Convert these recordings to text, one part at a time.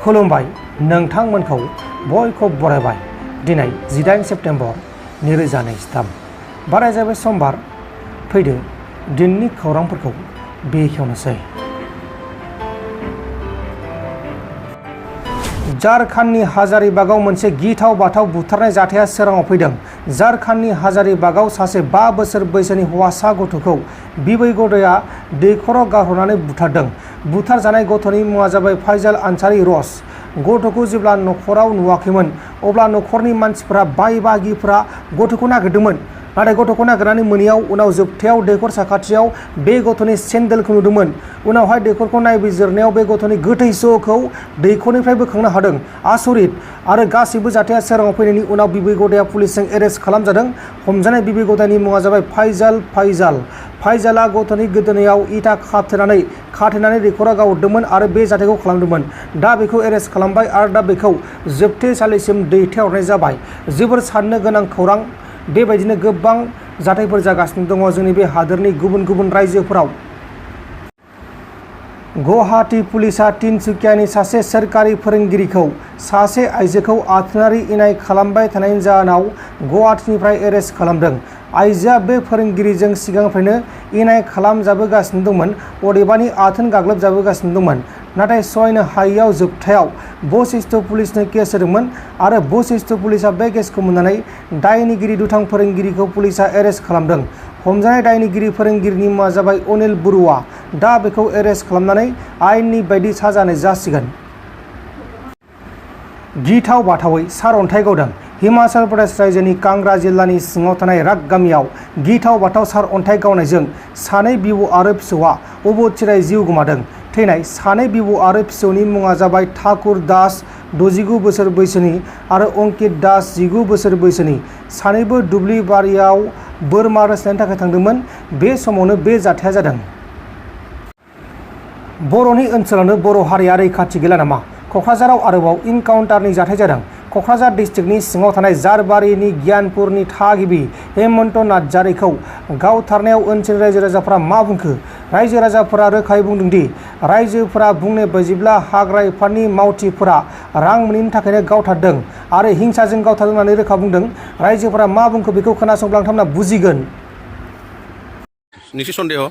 खुलुमबाय नोंथांमोनखौ बयखौ बरायबाय दिनै 18 सेप्तेम्बर 2023 बाराय जाबाय समबार फैदो दिननि खौरांफोरखौ बेखेवनोसै। झारखंडनि हाजारीबागाव मोनसे गिथाव बाथाव बुथारनाय जाथाया सोराङाव फैदों। झारखंडनि हाजारीबागाव सासे 5 बोसोर बैसोनि हौवासा गथ'खौ बिबै गदया दैखराव गारहरनानै बुथारदों। बुथारजानाय गथ'नि मुङा जाबाय फैजाल आनसारी रस। गथ'खौ जेब्ला न'खराव नुवाखैमोन अब्ला न'खरनि मानसिफोरा बाय बाहागिफोरा गथ'खौ नागिरदोंमोन। नाथाय गथ'खौ नागिरनानै मोनैयाव उनाव जोबथायाव दैखर साखाथियाव बे गथ'नि सेन्देलखौ नुदोंमोन। उनावहाय दैखरखौ नायबिजिरनायाव बे गथ'नि गोथै सह'खौ दैखरनिफ्राय बोखांनो हादों। आसरित आरो गासैबो जाथाया सोराङाव फैनायनि उनाव बिबै गदया पुलिसजों एरेस्ट खालामजादों। हमजानाय बिबै गदयानि मुङा जाबाय फैजाला गथ'नि गोदोनायाव इटा खाथेनानै दैखराव गारहरदोंमोन आरो बे जाथायखौ खालामदोंमोन। दा बेखौ एरेस्ट खालामबाय आरो दा बेखौ जोबथेसालिसिम दैथायहरनाय जाबाय। जोबोर साननो गोनां खौरां। बेबायदिनो गोबां जाथायफोर जागासिनो दङ जोंनि बे हादोरनि गुबुन गुबुन रायजोफोराव। गुवाहाटी पुलिसा तिनसुकियानि सासे सोरखारि फोरोंगिरिखौ सासे आइजोखौ आथोनारि इनाय खालामबाय थानायनि जाहोनाव गुवाहाटीनिफ्राय एरेस्ट खालामदों। आइजोआ बे फोरोंगिरिजों सिगांनिफ्रायनो इनाय खालामजाबोगासिनो दंमोन, अदेबानि आथोन गाग्लोबजाबोगासिनो दंमोन। नाथाय सहायनो हायैयाव जोबथायाव बशिष्ठ पुलिसनो केस होदोंमोन आरो बशिष्ठ पुलिसा बे केसखौ मोननानै दायनिगिरि दुथां फोरोंगिरिखौ पुलिसा एरेस्ट खालामदों। हमजानाय दायनिगिरि फोरोंगिरिनि मुङा जाबाय अनिल बरुवा। दा बेखौ एरेस्ट खालामनानै आयेननि बायदि साजा होनाय जासिगोन। गिथाव बाथावै सारअन्थाइ गावदों। हिमाचल प्रदेश रायजोनि कांग्रा जिल्लानि सिङाव थानाय राग गामियाव गिथाव बाथाव सारअन्थाइ गावनायजों सानै बिबौ आरो फिसौआ अबथिरायै जिउ गोमादों। थैनाय सानै बिबौ आरो फिसौनि मुङा जाबाय ठाकुर दास 69 बोसोर बैसोनि आरो अंकित दास 19 बोसोर बैसोनि। सानैबो दुब्लि बारियाव बोरमा रोस्लायनो थाखाय थांदोंमोन। बे समावनो बे जाथाया जादों। बर'नि ओनसोलावनो बर' हारिया रैखाथि गैला नामा? क'क्राझाराव आरोबाव इनकाउन्टारनि जाथाय जादों। क'क्राझार डिस्ट्रिक्टनि सिङाव थानाय जारबारिनि गियानपुरनि थागिबि हेमन्त नार्जारीखौ गावथारनायाव ओनसोलनि रायजो राजाफोरा मा बुंखो? रायजो राजाफोरा रोखायै बुंदों दि रायजोफोरा बुंनाय बायदिब्ला हाग्रा बिफाननि मावथिफोरा रां मोनैनि थाखायनो गावथारदों आरो हिंसाजों गावथारदों होननानै रोखा बुंदों। रायजोफोरा मा बुंखो बेखौ खोनासंब्ला नोंथांमोना बुजिगोन। निसि सन्देह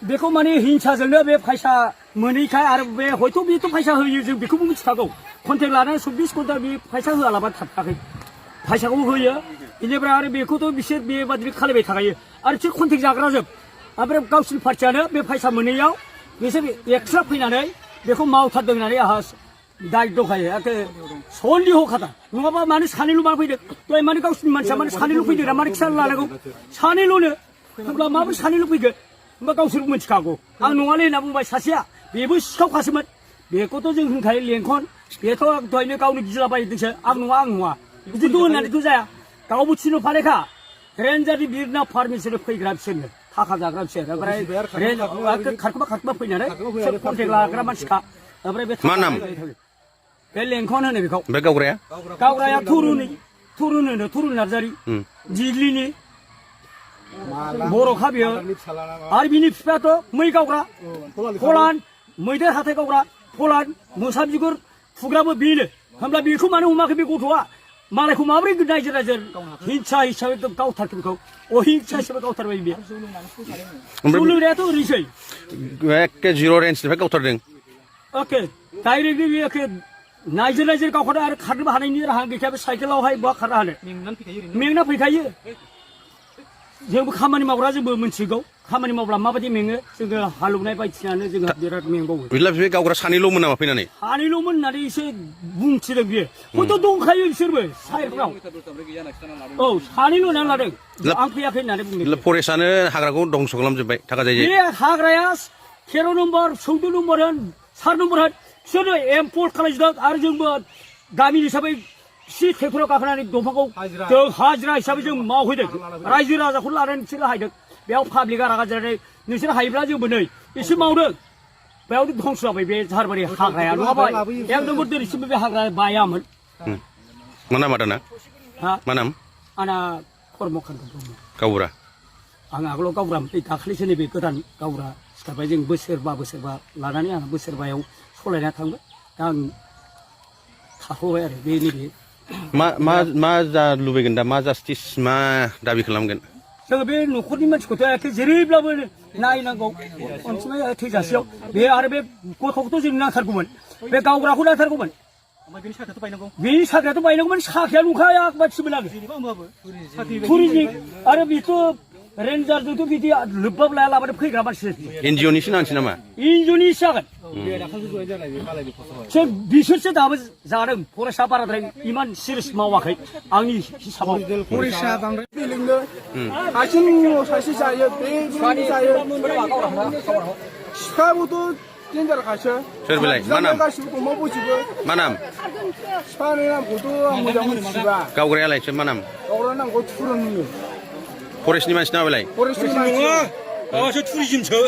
बेखौ माने हिंसाजोंनो बे फैसा मोनैखाय आरो बे हयथ' बेथ' फैसा होयो जों बेखौबो मिथिखागौ। कन्टेक्ट लानानै 24 घन्टा बे फैसा होआलाबा थाखायाखै। फैसाखौ होयो बेनिफ्राय आरो बेखौथ' बिसोर बेबादि खालामबाय थाखायो आरो बिसोर कन्टेक्ट जाग्राजोब। ओमफ्राय गावसिनि पार्टियानो बे फैसा मोनैयाव बिसोर एक्सट्रा फैनानै बेखौ मावथारदों होननानै आंहा दाय दंखायो। एखे सन्देह खादा नङाबा मानो सानैल' मा फैदों? दहाय माने गावसिनि मानसिया माने सानैल' फैदों ना माने खिथाना लानांगौ? सानैल'नो होनब्ला माबोरै सानैल' फैगोन? होमबा गावसोरबो मिथिखागौ। आं नङालै होनना बुंबाय सासेया, बेबो सिखावखासोमोन। बेखौथ' जों होनखायो लेंखन, बेथ' दहायनो गावनो गिलाबायदोंसो। आं नङा बिदिथ' होननानैथ' जाया। गावबो थिनहरफानायखा रेन्जारनि बिरना पारमिसनजों फैग्रा बिसोरनो थाखा जाग्रा बिसोर। ओमफ्राय खारखोमा फैनानै बिसोर कन्टेक्ट लाग्रा मानसिखा। ओमफ्राय बे मा नाम? बे लेंखन होनो बेखौ। बे गावग्राया थुरुन नार्जारी दिग्लिनि बर'खा बियो। आरो बिनि बिफायाथ' मै गावग्रा फलान, मैदेर हाथाय गावग्रा फलान, मोसा बिगुर फुग्राबो बेनो। होमब्ला बेखौ मानो हमाखै बे गथ'आ? मालायखौ माबोरै रायजो हिंसा हिसाबै गावथारखो बेखौ? अहिंसा हिसाबै गावथारबाय बे। जौ लोंनायाथ' ओरैसै एखे जिर' रेन्जनिफ्राय गावथारदों। अके डाइरेक्टलि बे एखे नायजोर गावखादों आरो खारनोबो हानायनि राहा गैखाया। बे साइकेलावहाय बहा खारनो हानो? मेंना फैखायो। जोंबो खामानि मावग्रा जोंबो मिथिगौ खामानि मावब्ला माबायदि मेङो। जोङो हालेवनाय बायदिसिनानो जोङो बिराद मेंबावो। बे गावग्रा सानैल'मोन नामा फैनानै? सानैल'मोन होननानै एसे बुंथिदों बियो। हयथ' दंखायो बिसोरबो साइडफ्राव। औ सानैल' होननानै लादों, आं फैयाखै होननानै बुंदों। फरेस्टआनो हाग्राखौ दंस' खालामजोब्बाय थाखा जायो। बे हाग्राया 13 नम्बर 14 नम्बर होन 4 नम्बर होन बिसोरो एम्पर्ट खालामजोबदों। आरो जोंबो गामि हिसाबै एसे ट्रेक्टराव गाखोनानै दंफांखौ जों हाजिरा हिसाबै जों मावहैदों। रायजो राजाखौ लानानै बिसोरो हायदों। बेयाव पाब्लिकआ रागा जोंनानै नोंसोर हायोब्ला जोंबो नै एसे मावदों। बेयावनो धंस जाबाय बे झारबारि हाग्राया। नङाबा एक नम्बर दिनैसिमबो बे हाग्राया बायामोन। मा नाम आदाना? मा नाम? आंना कर्मकान्त ब्रह्म। गावबुरा? आं आगोलाव गावबुरा दाखालिसो नैबे गोदान गावबुरा सिखारबाय। जों बोसोरबा लानानै आं बोसोरबायाव सलायना थांबाय। दा आं थाथ'बाय आरो बेनि बे मा जा लुबैगोन दा मा जास्टिस मा दाबि खालामगोन जोङो बे न'खरनि मानसिखौथ' एखे जेरैब्लाबो नायनांगौ अनसुमै थैजासेयाव बे आरो बे गथ'खौथ' जों नांथारगौमोन बे गावग्राखौ नांथारगौमोन बेनि साख्रियाथ' बायनांगौमोन साख्रिया नुखाया बाथिबो लागो टुरिजि आरो बेथ' रेन्जारजोंथ' बिदि लोब्बाब लायालाबानो फैग्रा मानसि एनजिअनिसो नांसै नामा एनजिअनिसो जागोन बिसोरसो दाबो जादों फरेस्टआ बाराद्राय इमान सिरियास मावाखै आंनि हिसाबाव फरेस्टआ बांद्राय बेलेगनो हारसिं सासे जायो बे जायो सिखाबोथ' डेन्जारखासो सोर बेलाय मा नाम गासिबो दंफां बसिबो मा नाम सिखानि नामखौथ' आं मोजां मिथिजोबा गावग्रायालाय सोर मा नाम गावग्रा नामखौ थुरुन होनो फरेस्टनि मानसि नामा बेलाय फरेस्टनि मानसि माबासो टुरिजिमसो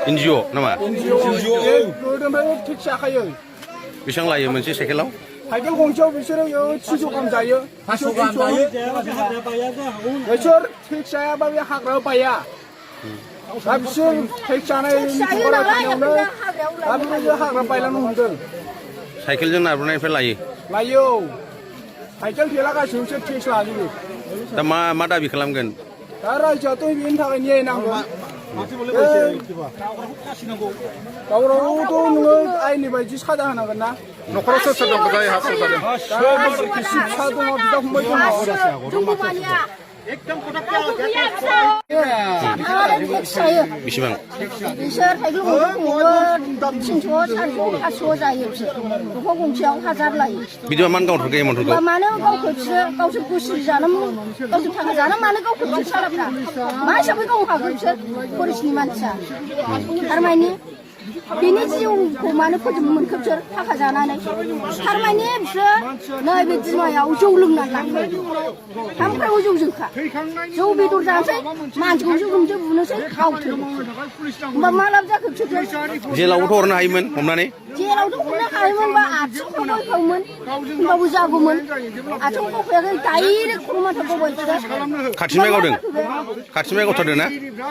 एनजिअ नामा गोदोनिफ्राय टेक्स जाखायो बेसेबां लायो मोनसे साइकेलाव साइकेल गंसेयाव बिसोरो 300 गाहाम जायो बिसोर टेक्स जायाबा बे हाग्रायाव बाया दा बिसोर टेक्स जानायनि थानायावनो दा बेबायदि हाग्रा बायलांनो हमदों साइकेलजों नारब्रनायनिफ्राय लायो साइकेल थेला गासिबो बिसोर टेक्स लाजोबो दा मा दाबि खालामगोन दा रायजोआथ' बेनि थाखाय न्याय नांगौ गावरावथ' नोङो आयेननि बायदि साजा होनांगोन ना न'खराव सोर सोर दं जाय हा सोर जादों फिसा दङ बिदा फंबाय दङ बेसेबां बिसोर साइकेल गंसे 300 400 500 जायो बिसोर न'खर गंसेयाव 1000 लायो बिदिबा मानो गावथारखो एमाउन्टफोरखौ मानो गावखौ गावसोर गोसो जानो गावसोर थाखा जानो मानो गावखौ बिसोर सालाफ्रा मा हिसाबै गावनो हागोन बिसोर फरेस्टनि मानसिया थारमाने बिनि जिउखौ मानो फोजोबनो मोनखो बिसोर थाखा जानानै थारमाने बिसोर नैबे दिमायाव जौ लोंनानै लाङो सामफ्रामबो जौजोंखा जौ बेदर जानोसै मानसिखौ जौजोंसो बुनोसै गावथों होमबा मा लाब जाखो बिसोर जेलावबोथ' हरनो हायोमोन हमनानै जेलावथ' हरनो हायोमोनबा आथिंखौ गयफावमोन होमबाबो जागौमोन आथिंखौ गयफायाखै डाइरेक्ट खर' माथा गबाय बिसोर खाथिनिफ्राय गावदों खाथिनिफ्राय गावथारदों ना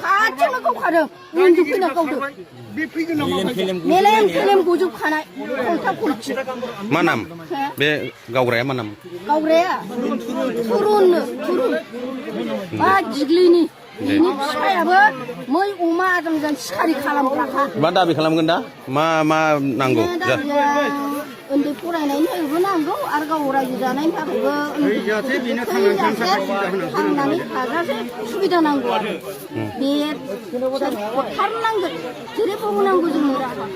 खाथियावनो गावखादों उन्दु फैना गावदों मेलेम फेलेम गजोबखानाय खलथा खलथि मा नाम बे गावग्राया मा नाम गावग्राया थुरुन बा दिग्लिनि बिनि फिफायाबो मै अमा आदामजों सिखारि खालामग्राखा मा दाबि खालामगोन दा मा नांगौ उन्दै फरायनायनि थाखायबो नांगौ आरो गाव रायजो जानायनि थाखायबो थांनानै थाजासे सुबिदा नांगौ आरो बे हरथारनांगोन जेरैबाबो नांगौ जोंनो राहा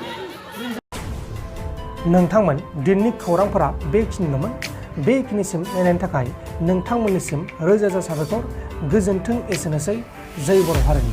नोंथांमोन दिननि खौरांफोरा बेखिनिल'मोन बेखिनिसिम नायनायनि थाखाय नोंथांमोननिसिम रोजा रोजा साबायखर गोजोन्थों एसेनोसै जय बर' हारिनि